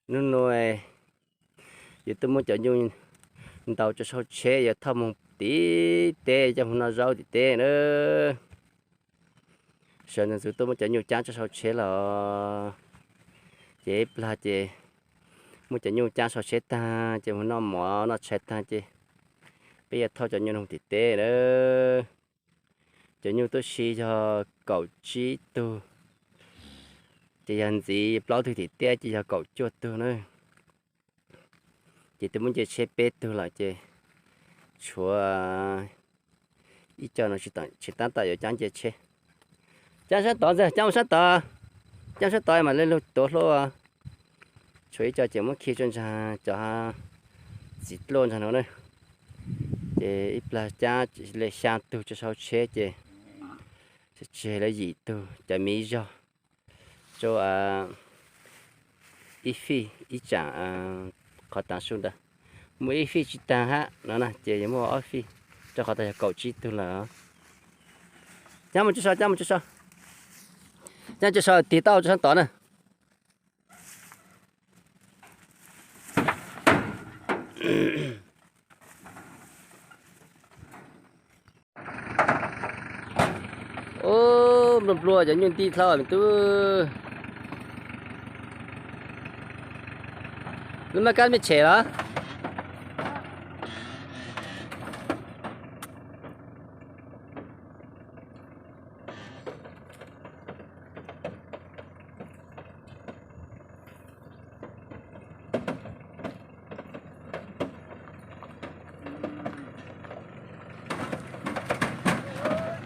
Hnub no yus tuaj muab cov nyuj ntaus tso sau tsheb, yuav thauj mus tim teb coj mus noj zaub tim teb na. Sawv ntxov ntxov tuaj muab cov nyuj caab tso sau tsheb los, ces ib plag ces muab cov nyuj caab sau tsheb tag ces mus noj mov noj tshais tag ces peb yuav thauj cov nyuj mus tim teb na. Cov nyuj tuaj si yog kaum tsib tug, ces yog ntxiv plaub tug tim teb ces yog kaum cuaj tug na. Ces twb muab nce tsheb peb tug lawm ces tshuav ib co no tsis tab tom yuav cab nce tsheb. Cab sab tod ntag, cab mus sab tod, cab sab tod mam li lug tuav hlua. Tshuav ib co ces muab khi tso ntag, cov txiv dluaj ntag no na. Ces ib plag cab li xya tug tso sau tsheb ces tseg lawv yim tug cov miv zog rau ib fij ib tsam qhov tav su ntawd. Muaj ib fij tsis tag hab no na ces yuav muaj ob fij, rau qhov tas yog kaum tsib tug lawm. Cab mus tso sau, cab mus tso sau, cab tso sau tig tau tso sab tod na. Ub, nplua nplua cov nyuj nti dlhau me tub. Lub mab kab mej tshem los?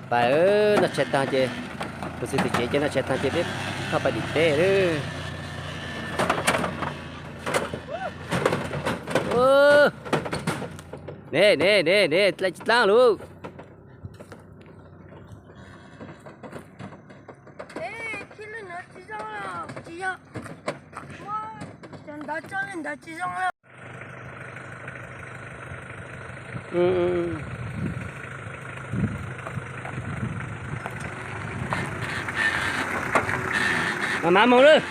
Pais, noj tshais tag ces, tus txiv tus tsev ces noj tshais tag ces peb thauj pais tim teb lawm. Ne ne ne ne, dlai tsis dlaab lug. Mas moog lawm.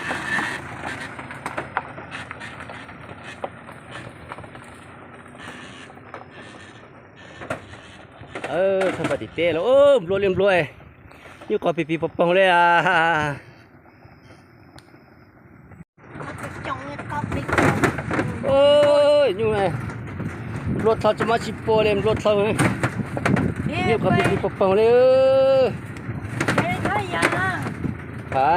Thauj pais tim teb lawm, nplua li nplua, nyuj qos pig pig poog poog li. Nyuj nplua dlhau tsis muaj tsis pua li, nplua dlhau. Nyuj qos pig pig poog poog li. Ha,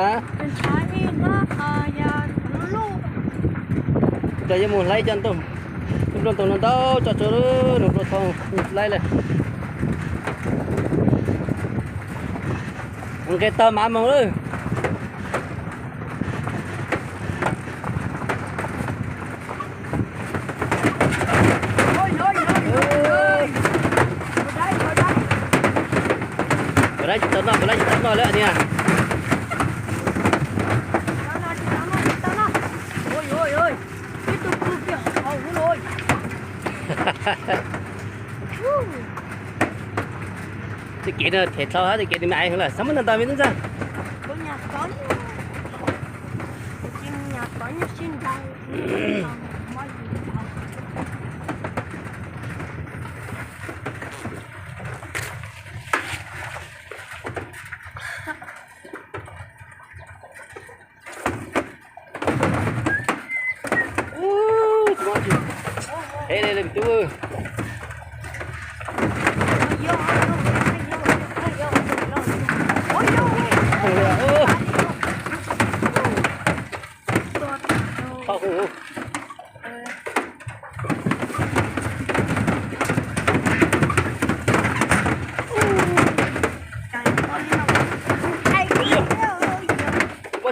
cov yuav mus hlais cov nplooj ntoo no ntau tso tso, nplua dlhau laib li. Nqes taug mas moog lawm. Nkawd dab tsis tau noj, nkawd dab tsis tau noj lawm niag. Tej kev no them dlhau hab, tej kev no me aiv heev lawm, xav muab ntau ntau me tub ntxawg. Ub, tsis muaj dab tsi. Ev, li li tub.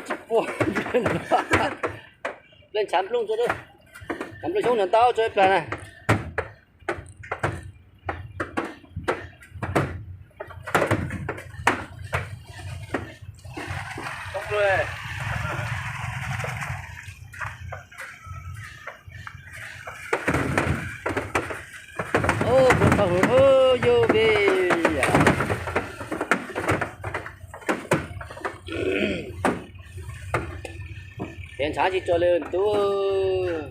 Tsis pua. Ple ntshav nplooj tso, ntshav nplooj xyoob ntau tso ib plag na. Kev ntshav tsis tso li tus.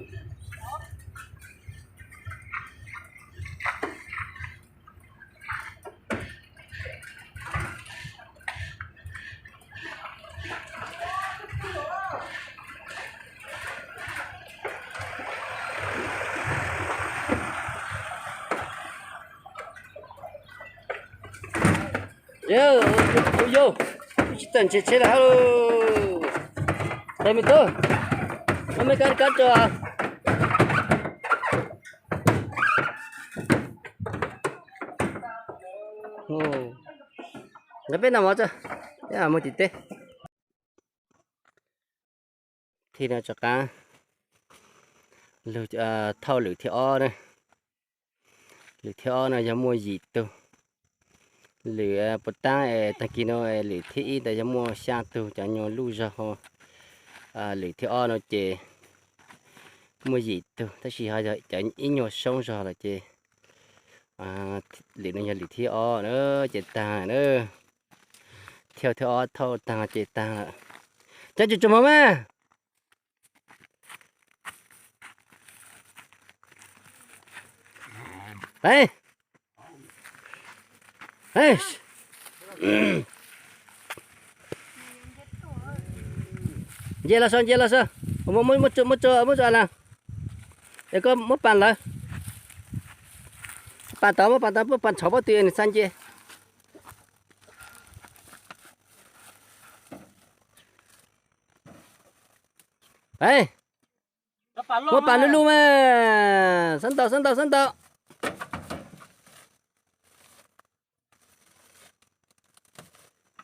Yog, yog, tsis txawj ntshe tsheb lawm hab. Tes me tub, muab me kab kab tso. Nqa peb noj mov tso, peb mus tim teb. Thib no rov qab lug thauj lwm thib ob na. Lwm thib ob no yog muaj yim tug. Lwm puas taab es tag kis no lwm thib ib ntawd yog muaj xyaa tug, cov nyuag luj zog. Lwm thib ob no ces muaj yim tug tab sis ho yog cov ib nyuag soob zog lawm ces lwm no yog lwm thib ob na, ces taag na. Thauj thib ob thauj taag ces taag lawm. Cov tsuag tsuag mog mas. Nce los so, nce los so. Muab, muab tso, muab tso a na. Es koj muab pas lawm. Pas tod, muab pas tod, muab pas ntshov pob tw nws xav nce. Muab pas luj luj mas, xav ntaus, xav ntaus, xav ntaus.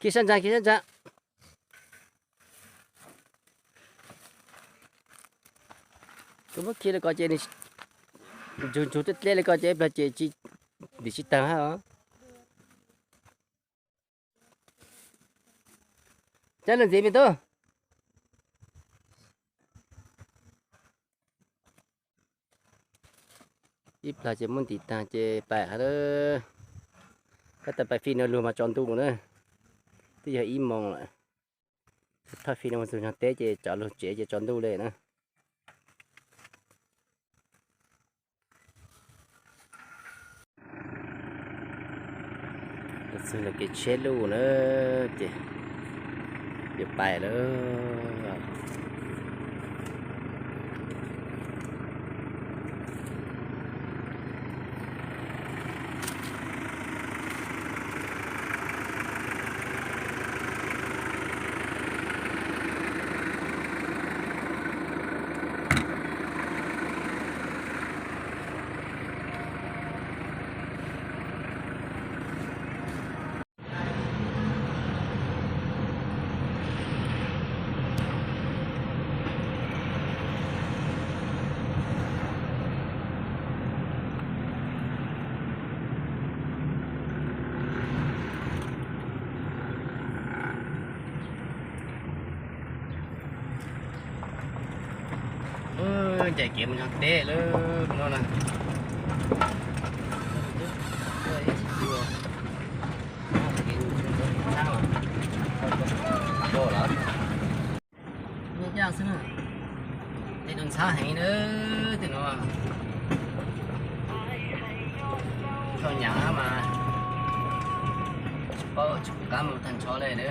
Khi sab ntsa, khi sab ntsa. Kuv muab khi li ko ces nws ntsug ntsug dleb dleb li ko ces ib plag ces nws tsis taag hab os. Cov lug ntxiv me tub. Ib plag ces muab ntim taag ces pais hab. Tab tom pais fij no lug mas tsaus ntuj na. Twb yog ib moos lawm. Thauj fij no mus txug nraag teb ces tsov lug tsev ces tsaus ntuj li na. Txug ntawm kev tsheb luj na, ces yuav pais lawm. Ncaim kev mus nraag teb lawm no na. Tej no ntxhab heev na, tej no nrho nyav mas tsis paub tsis pum qab mus tag nrho li na.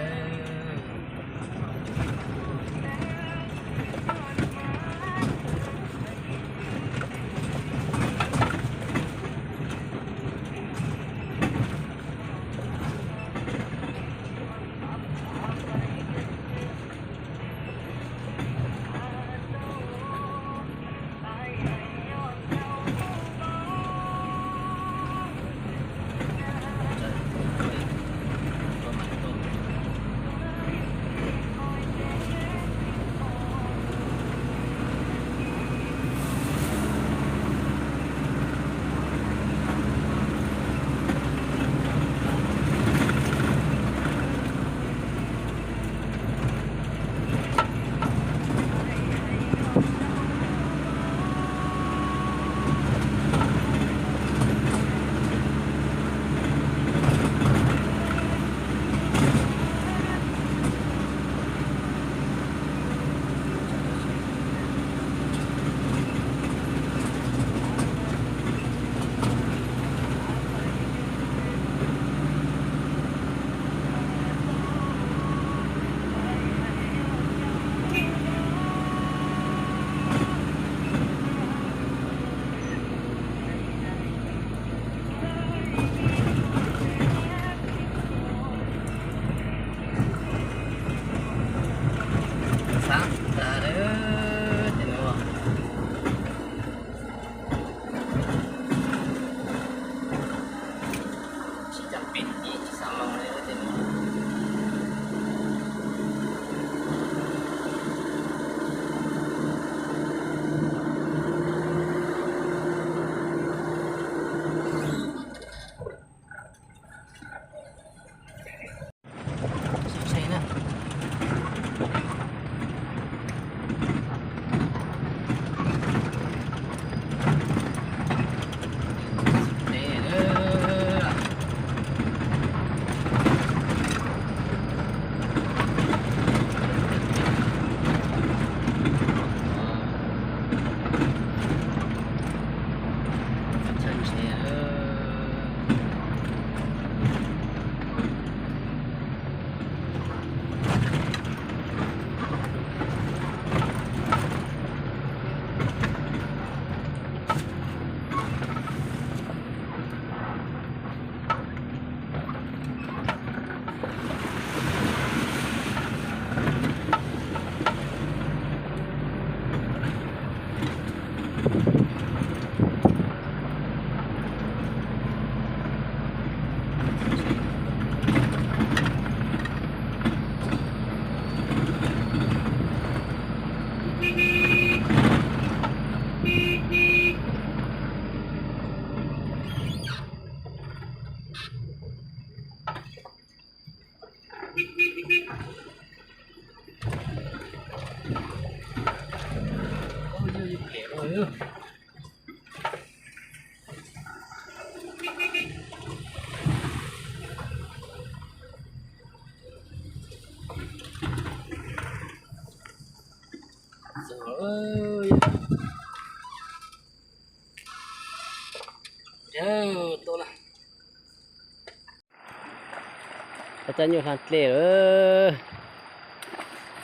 Cov nyuj hla dlej lawm,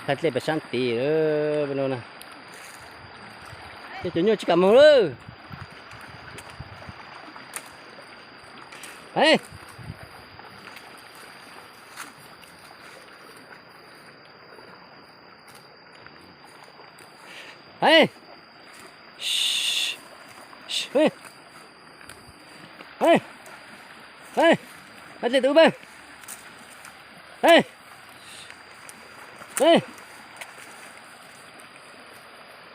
hla dlej pem sab tid lawm no na. Cov nyuj tsis kam moog lawm. Heev, heev, heev, heev, hla dlej tus ub peb, heev, heev.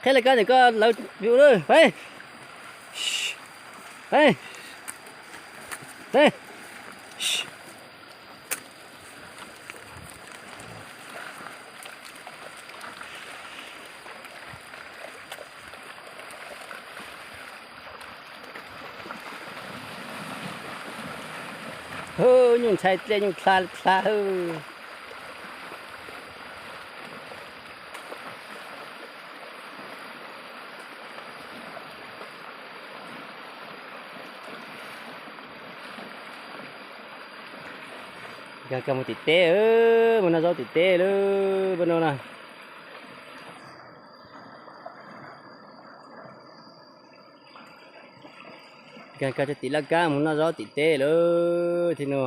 Qheb laj kab ntawm koj lawv view lawm, heev, heev, heev. Hwb, nyuj ntshai dlej, nyuj dlha dlha hwb. Nkag kag mus tim teb, mus noj zaub tim teb lawm, peb no na. Nkag kag rau tim laj kab mus noj zaub tim teb lawm thiab no.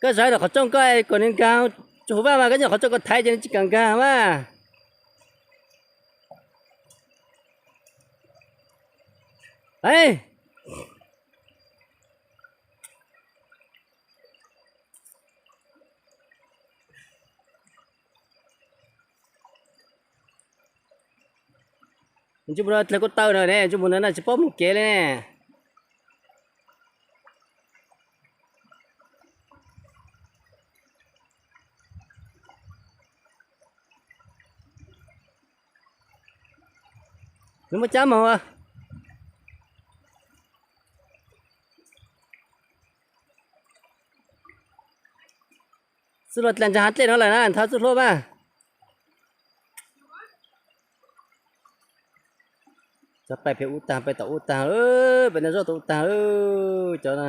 Koj zav rau qhov rooj koj kom nws nkag tsuj huv vaj mas koj nyob qhov rooj koj thaiv ces nws tsis kam nkag mas. Ej, ntsej muag no dlawg kuj taw no ne, ntsej muag no na tsis paub mus kev li ne. Nws muaj cab mog. Txuj loj dlej ntsa hav dlej no lawm na, nthab txuj hlub mas. Cov pais pem ub tag, pais tom ub tag, pem no zoj tom ub tag, cov no.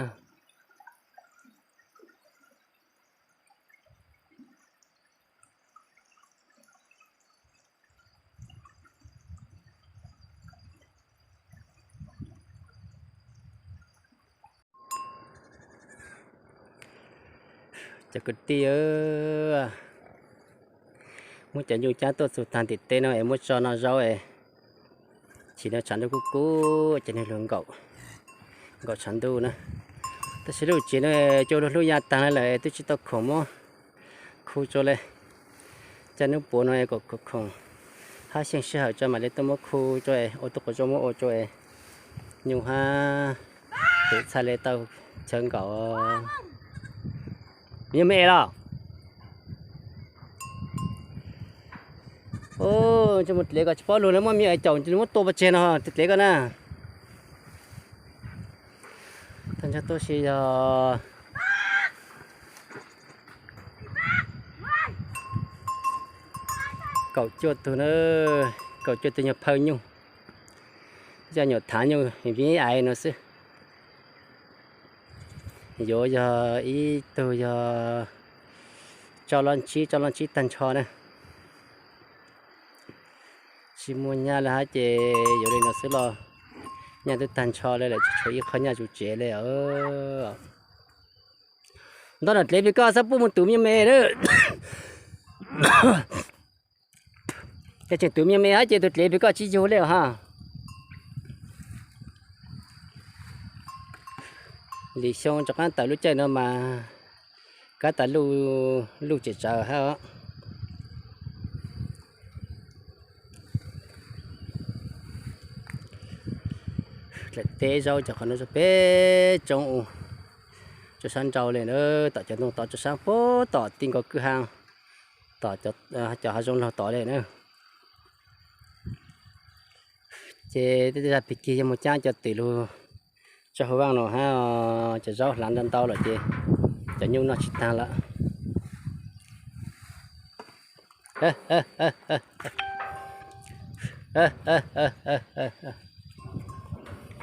Cov kwv tij, muab cov nyuj cab tuaj txug tag ntim teb no es muab tso noj zaub es, chim no tshav ntuj kub kub ces nws lug nkaum, nkaum tshav ntuj na. Tab sis lub tsev no cua luag hlub ya tag lawm, twb tsis tau khoom muab khu tso li. Caij hnub puav no kom khoom khoom, hab xyeej sij hawm tso mam li tuaj muab khu tso, ua tug quas zoo muab ua tso, nyuj hab tus txhaj li tau chaw nkaum. Nyuj me es los? Ntsej muag dlev koj tsis paub lug, muaj me es caum ntsej muab tua pov tseg no, dlev koj na. Tag ntsho tuaj si yog kaum cuaj tug na, kaum cuaj tug nyuag phaw nyuj, yog nyuam thav nyuj vib aiv no xwb. Yuav yog ib tug yog rau loj ntsib, rau loj ntsib tag ntsho na. Tsis muaj nyaj li hab ces yuav li no xwb los, nyaj twb tag ntsho li lawm, tsis tshuav ib qho nyaj zuj tsev li. Nto no dlev pem koj xab pub mus tus me nyuam me na. Ces tseem tus me nyuam me hab ces tus dlev pem koj tsis yug li os ha. Lwm xyoo rov qab tawm lub caij no mas kab tas luj tseem tsawv hab os. Dlaim teb zaub cov qhov no peb tsoob u, rau sab nrau li na, tom cov ntoo tod rau sab puag tom ti nkaus kwj ha, tom cov hav zoov laug tod li na. Ces tej zag pig kig yuav mus caab cov twm lug tso hauv vaaj no hab, cov zaub hlav ntau ntau lawm ces cov nyuj noj tsis taag lawm.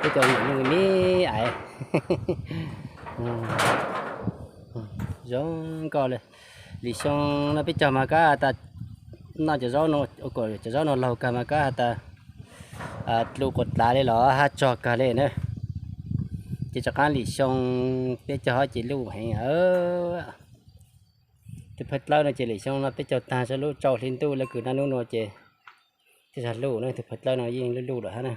Peb cov nyuj me me ais, zoo nkauj le. Lim xyoo no peb cog mas kab has tas noj cov zaub no, cov zaub no laug kag mas kab has tas luj quas dlav li los hab tsog kag li na. Ces rov qaab lim xyoo peb cog ces luj heev. Tus phawj dlawb no ces lim xyoo no peb cog taag sab lub rau hli ntuj le kws naj nub nuav ces tej zag luj na, tus phawj dlawb no yeej luj luj lawm hab na.